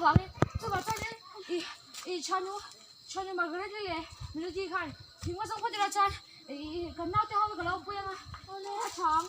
avangin chuvah chuanin ih ih thiannu thiannu Margaret-i leh Melody khan thing a zawng phawt ila chuan ih kan naute ho hi ka lo awmpui ang a a tha ang